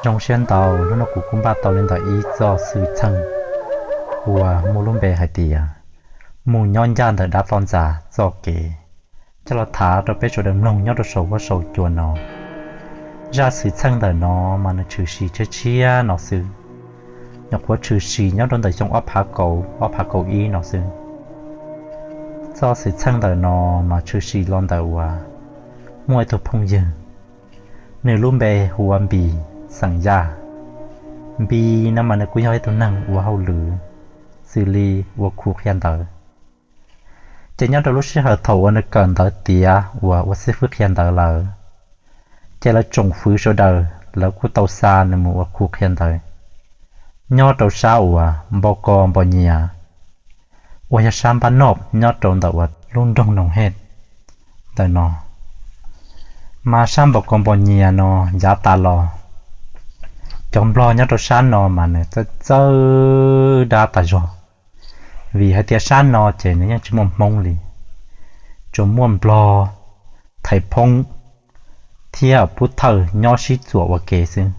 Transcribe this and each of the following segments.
Zoo siab ntau, hnub no kuv kuj npaj tau li ntawm ib txoj xwm txheej uas muaj lub npe hais tias mus nyob ncaj ntawm dab toj ntxas txoj kev, coj los tham rau peb sawv daws mloog nyob rau saum huab saum cua no. Zaj xwm txheej ntawm no mas nws tshwm sim tshiab tshiab no xwb, nyuam qhuav tshwm sim nyob rau ntawm xyoo ob phav kaum, ob phav kaum ib no xwb. Txoj xwm txheej ntawm no mas tshwm sim los ntawm uas muaj ib tug phooj ywg, nws lub npe hu ua Npis xeem Yaj. Npis no mas nws kuj yog ib tug neeg ua hauj lwm xws li ua khu qhia ntawv. Ces nyob rau lub sij hawm thaum uas nws kawm ntawv tiav uas ua xib fwb qhia ntawv lawm, ces lawv tsoom fwv sawv daws lawv kuj tau xa nws mus ua khu qhia ntawv nyob rau sab uas npo ko npo nyias uas yog sab npab noj nyob rau ntawm uas lub nroog Noom Hej ntawm no. Mas sab npo ko npo nyias no yav tas los cov nplog nyob rau sab no mas nws txawj txawj dab tas zog, vim hais tias sab no ces nws yeej tsis muaj Hmoob li, tsuas muaj nplog, thaiv phoob thiab pub thawj nyob sib txuam ua ke xwb.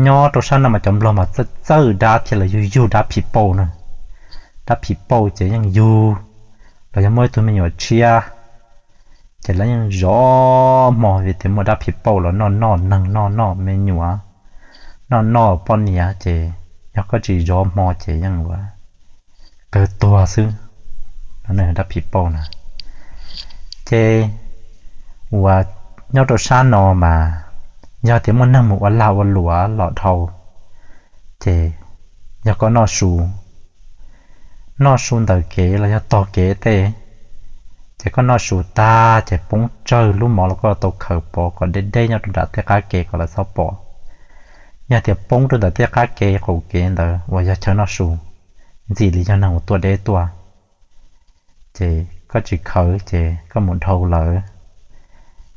Nyob rau sab no mas cov nplog mas txawj txawj dab thiab lawv yug yug dab phim pauj na. Dab phim pauj ces yeej yug, los yog muaj ib tug me nyuam tshiab ces lawv yeej zov hmo vim tias muaj dab phim pauj los noj noj neeg noj noj me nyuam, noj noj poj niam ces yog koj tsis zov hmo ces yeej ua kawg tuag xwb. Dab phim pauj na, ces uas nyob rau sab no mas yog tias muaj neeg mus ua lag ua luam los dhau ces yog koj noj su, noj su ntawm kev los yog tog kev tej, ces koj noj su tag ces poob tsawg lub mov los koj tau khaws pov kom deb deb nyob rau nram tej qab kev kom lawv txhob pom. Yog tias poob rau ntawm tej qab kev qaum kev ntawd uas yog chaw noj su, ntxim li yog neeg uas tuaj deb tuaj, ces koj tsis khaws ces koj mus dhau lawm.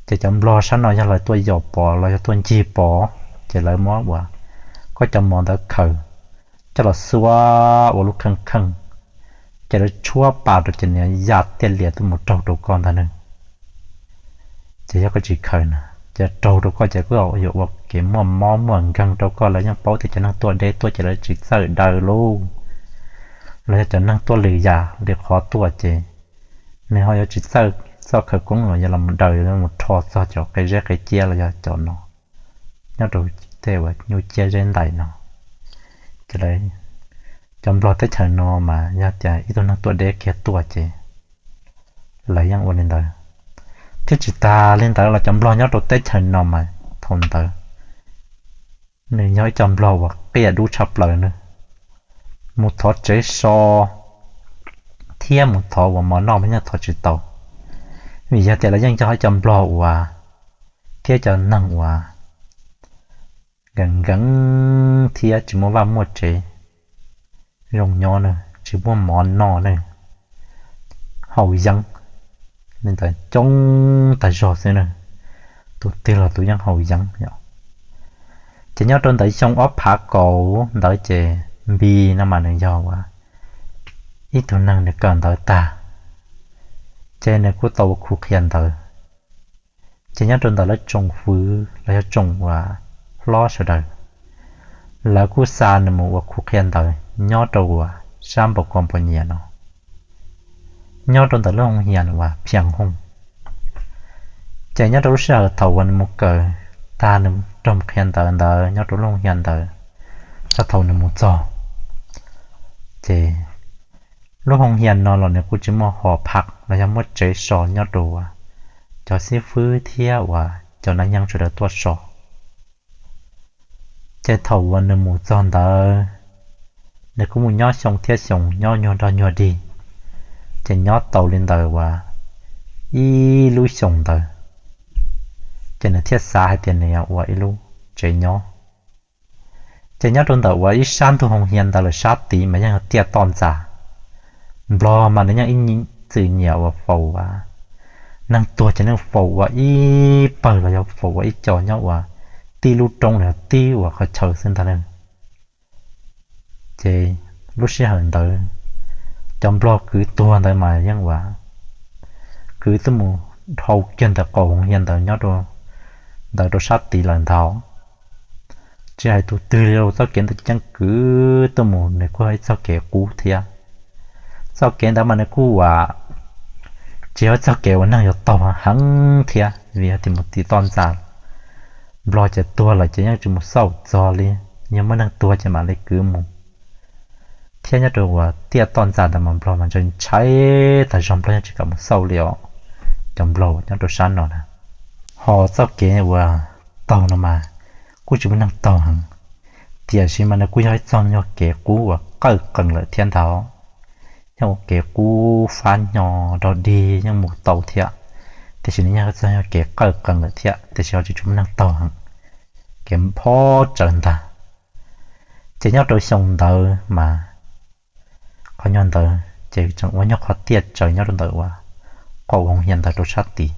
Ces cov nplog sab no yog lawv tuaj yos pov los yog tuaj ncig pov, ces lawv muab uas koj cov mov ntawd khaws coj los xuab ua lub kheej kheej, ces lawv tshuab pas rau ces nws ya tiaj lias tuaj mus raug rau koj ntag na. Ces yog koj tsis khaws na, ces raug rau koj ces koj yuav ua kev muaj mob muaj nkeeg rau koj. Lawv yeej paub tias cov neeg tuaj deb tuaj ces lawv tsis txawj daws lauj, los yog cov neeg tuaj lwm yam li qhov tuaj ces nws ho yuav tsis txawj txoj khawv koob los yog los daws mus rho txog cov qe zeb qe ciab los yog cov no nyob rau tej uas nyuj ciab zeb ntais no. Ces lawv, cov nplog teb chaws no mas yog tias ib tug neeg tuaj deb kiag tuaj ces lawv yeej ua li ntawd. Thiab tsis tas li ntawd los cov nplog nyob rau teb chaws no mas thaum ntawd nws yog ib co nplog uas qias dub tshaj plaws na. Mus thov tsev so thiab mus thov uas mov noj mas yeej thov tsis tau, vim yog tias lawv yeej yog ib co nplog uas, thiab cov neeg uas nkees nkees thiab tsis muaj vaj muaj tsev zoo nyob na, tsis muaj mov noj na, haus yeeb li ntawd coob tag zog xwb na. Tus twg los tus yeej haus yeeb yom. Ces nyob rau ntawm xyoo ob phav kaum ntawd ces Npis no mas nws yog uas ib tug neeg nws kawm ntawv tag, ces nws kuj tau ua khu qhia ntawv. Ces nyob rau ntawm lawv tsoom fwv los yog tsoom uas hlob sawv daws, lawv kuj xa nws mus ua khu qhia ntawv nyob rau uas sab npau ko npau nyias no, nyob rau ntawm lub hoo hias uas phiaj hooj. Ces nyob rau lub sij hawm thaum uas nws mus kawm tag nws raug mus qhia ntawv ntawd nyob rau lub hoo hias ntawd, txog thaum nws mus txog, ces lub hoo hias no los nws kuj tsis muaj hom phaj los yog muaj tsev so nyob rau uas cov xib fwb thiab uas cov nas yeeb sawv daws tuaj so. Ces thaum uas nws mus txog ntawd, nws kuj mus nyob xyoo thiab xyoo, nyob nyuag nrog nyuag dig, ces nyob tau li ntawd uas ib lub xyoos ntawd, ces nws thiaj xav hais tias nws yuav ua ib lub tsev nyob. Ces nyob rau ntawm uas ib sab ntug hoo hias ntawd lawm sab tid mas yeej yog tiaj toj ntxas. Nplog mas nws yeej ib txwm nyiam uas faus uas neeg tuag ces yeej faus ua ib pawg los yog faus ua ib co nyob uas tib lub roob los yog tib uas qhov chaw xwb ntag na. Ces lub sij hawm ntawd cov nplog kwv tuag ntawd mas yeej uas kwv tuaj mus dhau kiag ntawm qaum hoo hias ntawd nyob rau, ntawd rau sab tid lawm ntag. Tsis hais tus twg li, txoj kev ntawd ces yeej kwv tuaj mus nws kuj yog ib txoj kev qub thiab. Txoj kev ntawd mas nws kuj ua tsis yog ib txoj kev uas neeg yuav taug heev thiab, vim yog tias mus tim toj ntxas, nplog ces tuag lawm ces yeej tsis mus xauj txog li, yog muaj neeg tuag ces mam li kwv mus. Thiab nyob rau uas tiaj toj ntxas ntawd mas nplog mas ntshai ntshai tag zog, nplog yeej tsis kam mus xauj li os, cov nplog uas nyob rau sab no na. Ho txoj kev uas taug no mas kuj tsis muaj neeg taug heev, tiam sis mas nws kuj yog ib txoj nyuag kev qub uas qawj qees lawm thiab ntag. Yog ua kev qub fab nyo dog dig yeej mus tau thiab, tiam sis nws yog ib txoj nyuag kev qawj qees lawm thiab, tiam sis ho tsis tshua muaj neeg taug heev, kev phob tsawv ntag. Ces nyob rau xyoo ntawd mas qhov nyuag ntawd ces tseem ua nyuag qhov tiaj tsawv nyob rau ntawm uas qaum hoov hias ntawd rau sab tid.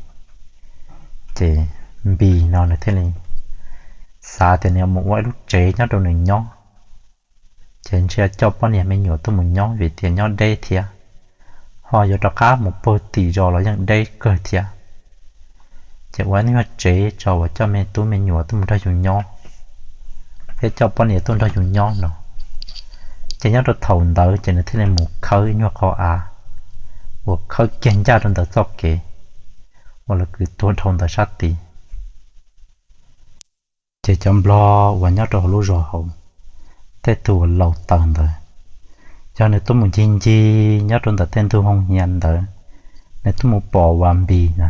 Ces Npis no nws thiaj li xav tias nws yuav mus ua ib lub tsev nyob rau nws nyob, ces ntshe coj poj niam me nyuam tuaj mus nyob vim tias nyob deb thiab, ho yuav rov qab mus puag tim zos los yeej deb kawg thiab. Ces ua ib lub nyuag tsev tso uas coj me tub me nyuam tuaj mus nrog yus nyob, thiab coj poj niam tuaj nrog yus nyob no. Ces nyob rau thaum ntawd ces nws thiaj li mus khawb ib nyuag qhov av uas khawb kiag ncaj rau ntawm txoj kev uas lawv kwv tuag dhau ntawd sab tid. Ces cov nplog uas nyob rau hauv lub zos hauv, tej tug uas laus taws ntawd, yog nws tuaj mus ncig ncig nyob rau ntawm tej ntug hoo hias ntawd, nws tuaj mus pom uas Npis na,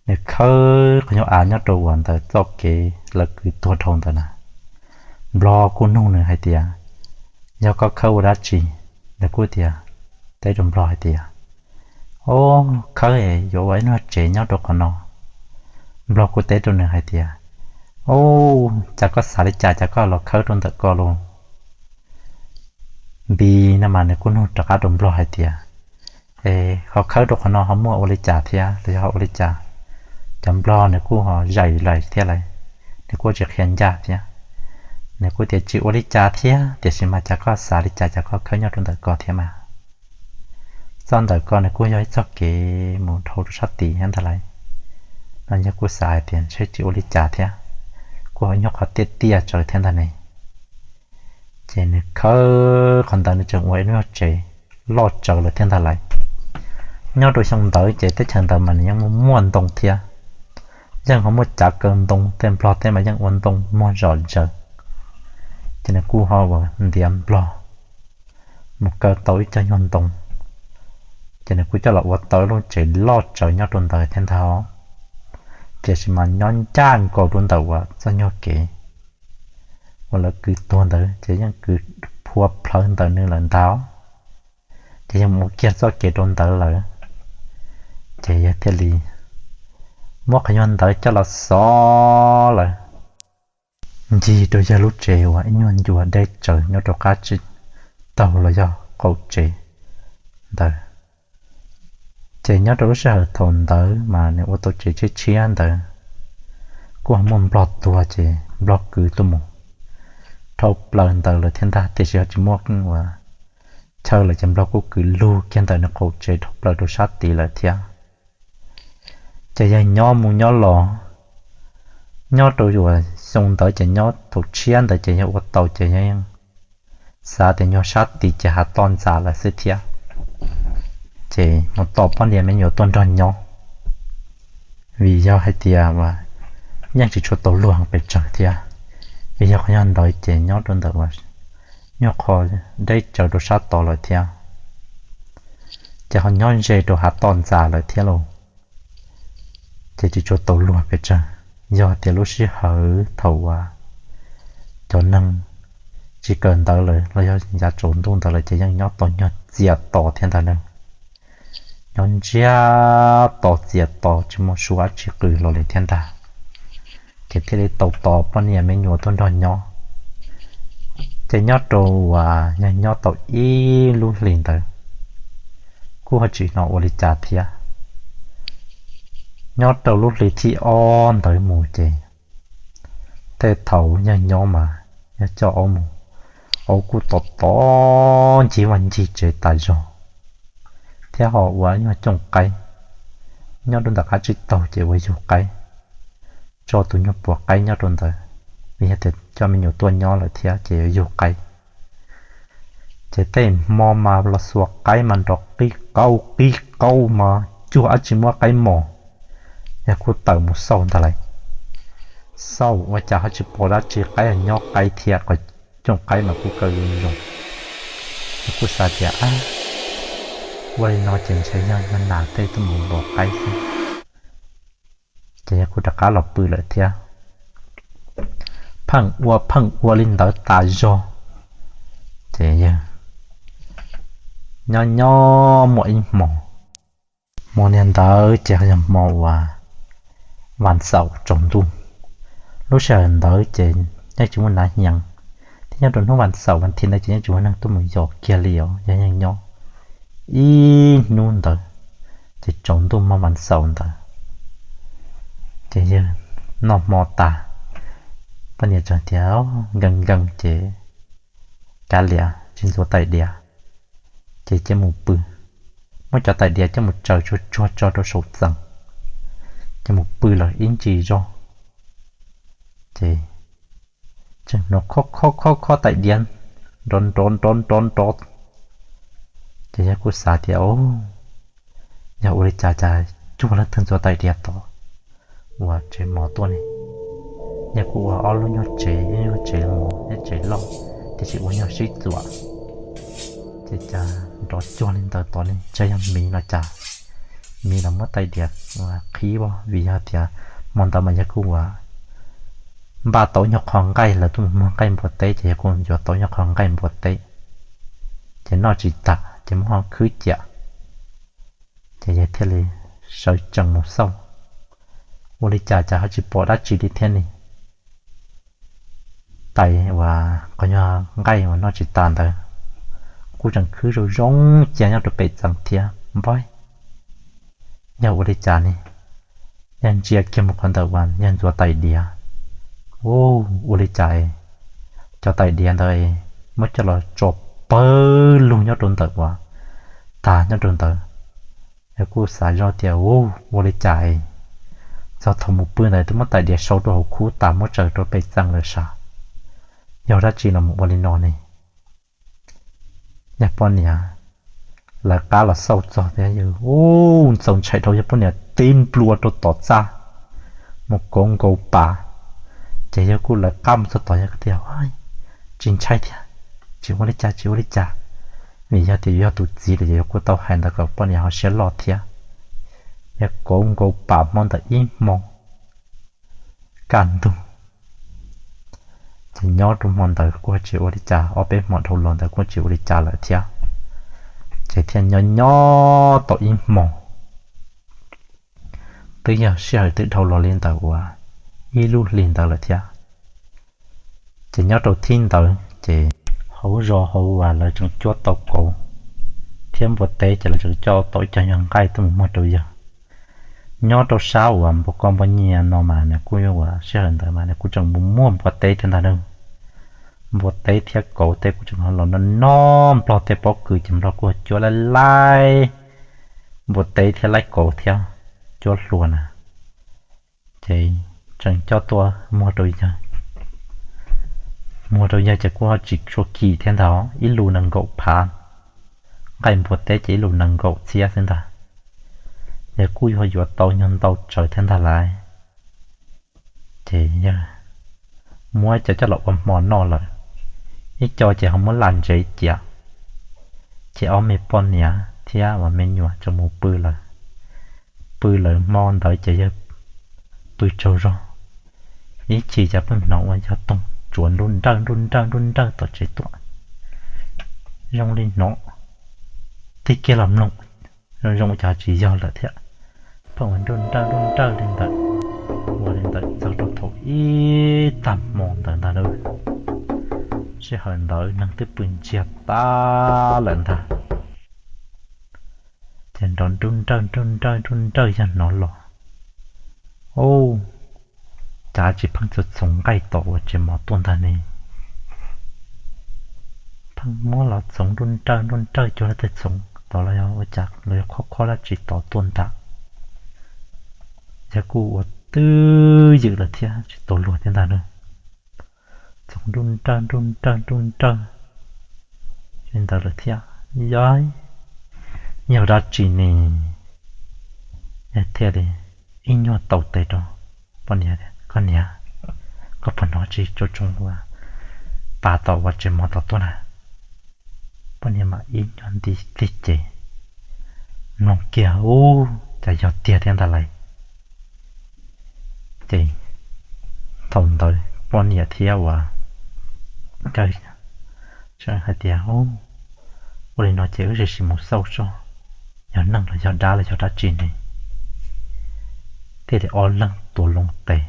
nws khawb qhov nyuag av nyob rau uas ntawm txoj kev lawv kwv tuag dhau ntawd na. Nplog kuj nug nws hais tias, yog koj khawb ua dab tsi? Nws kuj tias, teb rau nplog hais tias, o, khawb es yuav ua ib lub tsev nyob rau qhov no. Nplog kuj teb rau nws hais tias, o, cas koj xav li cas cas koj los khawb rau ntawm ko los? Npis no mas nws kuj nug rov qab rau nplog hais tias, es ho khawb rau qhov no ho muaj ua li cas thiab los yog ho ua li cas? Cov nplog nws kuj ho zais lais thiab lawm, nws kuj tsis qhia ncaj thiab. Nws kuj tias tsis ua li cas thiab, tiam sis mas cas koj xav li cas cas koj khawb nyob rau ntawm ko thiab mas. Txoj ntawm ko nws kuj yog ib txoj kev mus dhau rau sab tid thiab ntag lauj. No yog kuj xav hais tias ntshe tsis ua li cas thiab, kuj ho nyuag qhov tiaj tiaj tsawv thiab ntag ne. Ces nws khawb qhov ntawd nws tseem ua ib lub nyuag tsev loj tsawv lawm thiab ntag lauj. Nyob rau xyoo ntawd ces teb chaws ntawd mas nws yeej muaj muaj ntoo thiab, yeej ho muaj cav kaw ntoo, tej nplog tej mas yeej ua ntoo muag zom zaws. Ces nws kuj ho ua ntiav nplog mus kaw tau ib co nyuag ntoo, ces nws kuj coj los ua tau ib lub tsev loj tsawv nyob rau ntawd thiab ntag. Tiam sis mas nyob ncaj nkaus rau ntawm uas txoj nyuag kev uas lawv kwv tuag ntawd ces yeej kwv phua plhawv ntawm nws lawm ntag. Ces yog mus ua kiag txoj kev rau ntawd lawm, ces yog thiaj li muab qhov nyuag ntawd coj los xov lawm ncig rau yawg lub tsev uas ib nyuag ncua deb tsawv nyob rau qab tsib taug los yog qaum tsev ntawd. Ces nyob rau lub sij hawm thaum ntawd mas nws ua tau tsev tshiab tshiab ntawd, kuj ho muaj nplog tuag ces nplog kwv tuaj mus dhau plaws ntawd lawm thiab ntag, tiam sis ho tsis muaj ua chaw lawm ces nplog kuj kwv lug kiag ntawm nws qaum tsev dhau plaws rau sab tid lawm thiab. Ces yog nyob mus nyob los, nyob rau uas xyoo ntawd ces nyob thaum tshiab ntawd ces yog ua tau ces yog xav tias nyuag sab tid ces hav toj ntxas lawm xwb thiab. Ces mus tos poj niam me nyuam tuaj nrog nyob, vim yog hais tias uas yeej tsis tshua tau luag pes tsawg thiab, vim yog qhov yog ntawd ces nyob rau ntawm uas nyuag qho deb tsawv rau sab tod lawm thiab. Ces ho nyob ze rau hav toj ntxas lawm thiab lauj, ces tsis tshua tau luag pes tsawg. Yog tias lub sij hawm thaum uas cov neeg tsis kawm ntawv lawm los yog yav tsaus ntuj ntawd lawm ces yeej nyob tau nyuag txias tos thiab ntag ne. Nyob ntsiag to txias to tsis muaj suab dab tsi qw hlo li thiab ntag. Ces thiaj li tau tos poj niam me nyuam tuaj nrog nyob. Ces nyob rau uas yog nyob tau ib lub hlis ntawd, kuj ho tsis hnov ua li cas thiab. Nyob rau lub hlis thib ob ntawd mus ces tej thaum yog nyob mas yog coj aub mus, aub kuj tom tom ncig vaj ncig tsev tas zog, thiab ho ua nyuag cooj qaib nyob rau ntawm qab tsib taug ces ua yug qaib, tso tus nyuag puas qaib nyob rau ntawd. vim yog tias coj me nyuam tuaj nyob lawm thiab ces yuav yug qaib. Ces tej hmo mas los xuas qaib mas nrov qib qaub qib qaub mas cuag dab tsi muab qaib mos. Yawg kuj tawm mus xauj ntag lauj. Xauj ua cas ho tsis pom dab tsi, qaib nyob qaib thiab, qhov cooj qaib mas kuj kaw zoo zoo. Yawg kuj xav tias, ua li no ces ntshe yog nas tej tuaj mus npos qaib xwb. Ces yawg kuj rov qab los pw lawm thiab. Pheej ua pheej ua li ntawd tas zog, ces yawg nyob nyob muaj ib hmo, hmo niag ntawd ces yog hmo uas vas xaum tsaus ntuj. Lub sij hawm ntawd ces yeej tsis muaj nav hneev, thiab nyob rau hnub vas xaum vas thiv ntawd ces yeej tsis muaj neeg tuaj mus yos kiag li os, yog yeej nyob ib hnub ntawd. Ces tsaus ntuj hmo vas xaum ntawd ces yawg noj hmo tas, poj niam tseem tias nkees nkees ces kav liam tsis ntxuav tais diav, ces cia mus pw. Muab cov tais diav coj mus tsaws tsuag tsuag tso rau saum txees, ces mus pw lawm ib ntsis zog. Ces tseem hnov khob khob khob khob tais diav nrov nrov nrov nrov nrov. Ces yawg kuj xav tias, yog ua li cas cas cuag leej twg ntxuav tais diav tod uas tsev mov tuaj ne? Yawg kuj ua ob lub nyuag tsev, ib nyuag tsev mov ib tsev loj, tiam sis ua nyuag sib txuam. Ces cas nrov cuag li ntawd tod ne, ntshe yog miv los cas, miv los muab tais diav qhib os, vim yog tias hmo ntawd mas yawg kuj ua npaj tau nyuag qho nqaij, lawv tuaj mus muag nqaij npua teb ces yawg kuj yuav tau nyuag qho nqaij npua teb, ces noj tsis tas ces muab ho khwb ciam. Ces yawg thiaj li sawv tsees mus xauj, ua li cas cas ho tsis pom dab tsi li thiab ne. Tais uas qhov nyuag nqaij uas noj tsis tas ntawd kuj tseem khwb zoo zoo cia nyob rau pem txees thiab npab. Yog ua li cas ne? Yawg ntsia kiag mus qhov ntawd uas yawg ntxuav tais diav, ua li cas cov tais diav ntawd muab coj los tso pawg lug nyob rau ntawm uas tag nyob rau ntawd. Yawg kuj xav zoj tias, ua li cas txog thaum mus pw ntawd twb muab tais diav sau rau hauv khub tas muab tsaws rau pem txees lawm sav, yog dab tsi los mus ua li no ne? Yawg poj niam lawv qab los xauj txog thiab, ua ntxaus ntshai dhau, yawg poj niam tib nplua rau tom txaj mus kauv nkaus pas. Ces yawg kuj lawv qab mus txog tod, yawg tias, tsis ntshai thiab, tsis ua li cas tsis ua li cas. Vim yog tias yog tus txiv lawm ces yawg kuj tau hais ntawd kom poj niam ho siab loj thiab. Yawg kauv nkaus pas hmo ntawd ib hmo kaj ntug. Ces nyob rau hmo ntawd kuj tsis ua li cas, ob peb hmo dhau los ntawd kuj tsis ua li cas lawm thiab. Ces thiaj nyob nyob tau ib hmo, twb yog sij hawm twb dhau los li ntawm uas ib lub hlis ntawd lawm thiab. Ces nyob rau thib ntawd ces hauv zos hauv uas lawv tseem cuab tau kauv thiab npua teb ces lawv tseem coj tau ib co nyuag nqaij tuaj mus muag rau yawg. Nyob rau sab uas npua koj npua nyias no mas nws kuj ua sij hawm ntawd mas nws kuj tseem mus muag npua teb thiab ntag na. Npua teb thiab kauv tej kuj tseem los noj noj nplog tej pob kws ces nplog kuj cuab laib laib npua teb thiab laib kauv thiab cuab hlua na. Ces tseem coj tuaj muag rau yawg. Muag rau yawg ces kuj ho tsis tshua kim thiab ntag, ib lus nees nkaum phav, nqaij npua teb ces ib lus nees nkaum txhiab xwb ntag. Yawg kuj yuav yuav tau nyuag ntau tsawv thiab ntag lauj. Ces yawg muab cov coj los ua hmo noj lawm, ib co ces ho muab lam ntsev cia. Ces ob me poj niam thiab uas me nyuam tseem mus pw lawm. Pw lawm hmo ntawd ces yawg pw tsaug zog, ib chim cas pheej hnov ua yog toog tsuav nruj nrawj nruj nrawj nruj nrawj tom tsev tuaj. Zoo li hnov, tig kiag los mloog, zoo zoo cas tsis yog lawm thiab. Pheej ua nruj nrawj nruj nrawj li ntawd, ua li ntawd txog rau thaum ib tag hmo ntawd ntag lauj. Sij hawm ntawd neeg twb pw ntsiag tag lawm ntag. Ces nrov nruj nrawj nruj nrawj nruj nrawj yog hnov los, ub, cas tsis pheej txog txhoov nqaij tom uas tsev mov tuaj ntag ne. Pheej muab los txhoov nruj nrawj nruj nrawj cuag leej twg txhoov tod los yog ua cas los yog khob khob dab tsi tod tuaj ntag. Yawg kuj ua twj ywm lawm thiab tsis tau luag thiab ntag na. txoov nruj nrawj nruj nrawj nruj nrawj li ntawd lawm thiab. Yog, yog dab tsi ne? Thiaj li ib nyuag taw tes rau poj niam tias, Koj niam, koj puas hnov tsis, tsoo tsoo ua pa tom ua tsev mov tom tuaj na? Poj niam mam ib nyuag nti tig ces mloog kiag, Ub, cas yog tiag thiab ntag lauj. Ces thaum ntawd poj niam thiab uas Nkawj hais tias, Ua li no ces wb sim sim mus xauj seb yog neeg los yog dab los yog dab tsi ne. Thiaj li ob leeg tuav loo tes,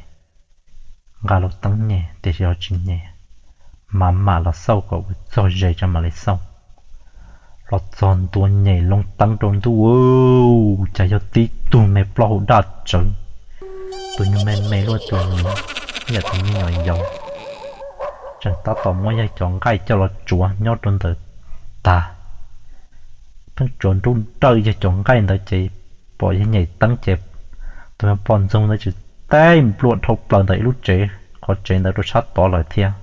nqa lub teeb nyem tiam sis ho tsis nyem, mam mam los xauj kom ua txog ze tso mam li xauj. Los txog ntua nyem loo teeb rau ntuj, cas yog tib tug me plaub hau daj tsawv, tus nyuag me me luaj tus nyuag, yam tus me nyuam yaus, tseem tab tom muab yawg cov nqaij coj los tsuav nyob rau ntawd tag. Pheej tsuav nruj nrawj yawg cov nqaij ntawd ces pom yawg nyem teeb ces tus me poj ntxoog ntawd tsis teb npluam dhau plaws ntawm ib lub tsev, qhov tsev ntawd rau sab tod lawm thiab.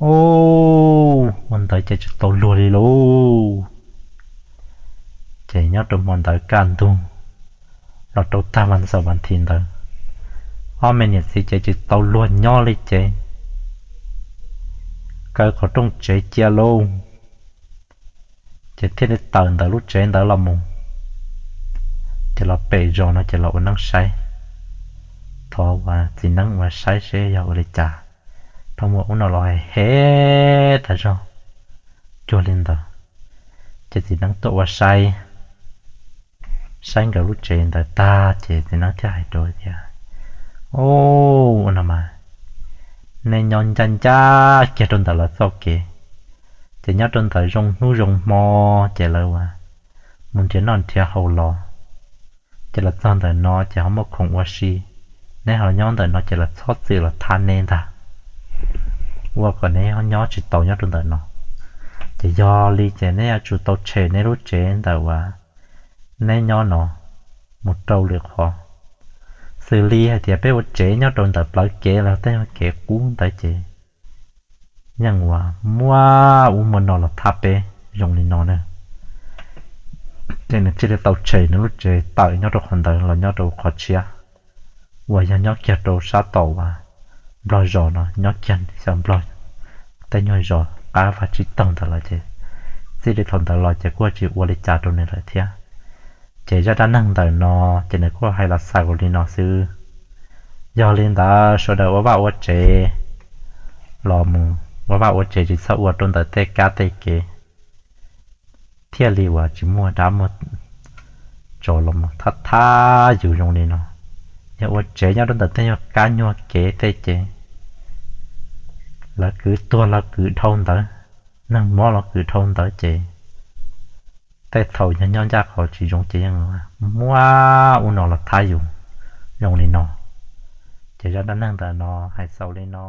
Ub, ua ntawd ces tsis tau luag li lauj. Ces nyob rau hmo ntawd kaj ntug los rau tag vas xaum vas thiv ntawd, ob me niam txiv ces tsis tau luag nyob li ces kaw qhov rooj tsev cia lauj. Ces thiaj li tawm ntawm lub tsev ntawd los mus, ces los pem zos no ces los ua neeb saib. Thov uas txiv neeb uas saib seb yog ua li cas, rau muaj ub no los hais hes tas zog cuag li ntawd. Ces txiv neeb tuaj ua saib, saib nkawd lub tsev ntawd tag ces txiv neeb thiaj hais rau tias, Ub, ua no mas nej nyob ncaj ncaj kiag rau ntawm lawv txoj kev, ces nyob rau ntawd zoo hnub zoo hmo ces lawv uas mus nrhiav noj nrhiav haus los, ces los txog ntawm no ces ho muaj khoom ua si, neb ho nyob ntawm no ces lawv txhob txwm los thab neb ntag, ua kom neb nyob tsis tau nyob rau ntawm no. Ces yog li ces neb yuav tsum tau tshem neb lub tsev ntawm uas neb nyob no mus rau lwm qhov, xws li hais tias peb ua tsev nyob rau ntawm plawv kev los tej nyuag kev qub ntawd ces yeej uas muaj ub muaj no los thab peb zoo li no na. Ces nws thiaj li tau tshem nws lub tsev tawm nyob rau qhov ntawd los nyob rau qhov tshiab, uas yog nyob kiag rau sab tom uas nplog zos no, nyob kiag xyaw nplog tej nyuag zos qab vaj tsib taug ntawd los ces txij li thaum ntawd los ces kuj tsis ua li cas rau nws lawm thiab. Ces zaj dab neeg ntawm no ces nws kuj hais los xaus li no xwb. Yog li ntawd sawv daws ua vaj ua tsev los mus, ua vaj ua tsev tsis txhob ua rau ntawm tej kab tej kev, thiaj li uas tsis muaj dab muaj tsov los mus thab thab yus zoo li no. Yog ua tsev nyob rau ntawm tej nyuag kab nyuag kev tej ces lawv kwv tuag los kwv dhau ntawd, neeg mob los kwv dhau ntawd ces tej thaum yog nyob ncaj qhov tsis zoo ces yeej muaj ub no los thab yus zoo li no. Ces zaj dab neeg ntawm no hais xaus li no.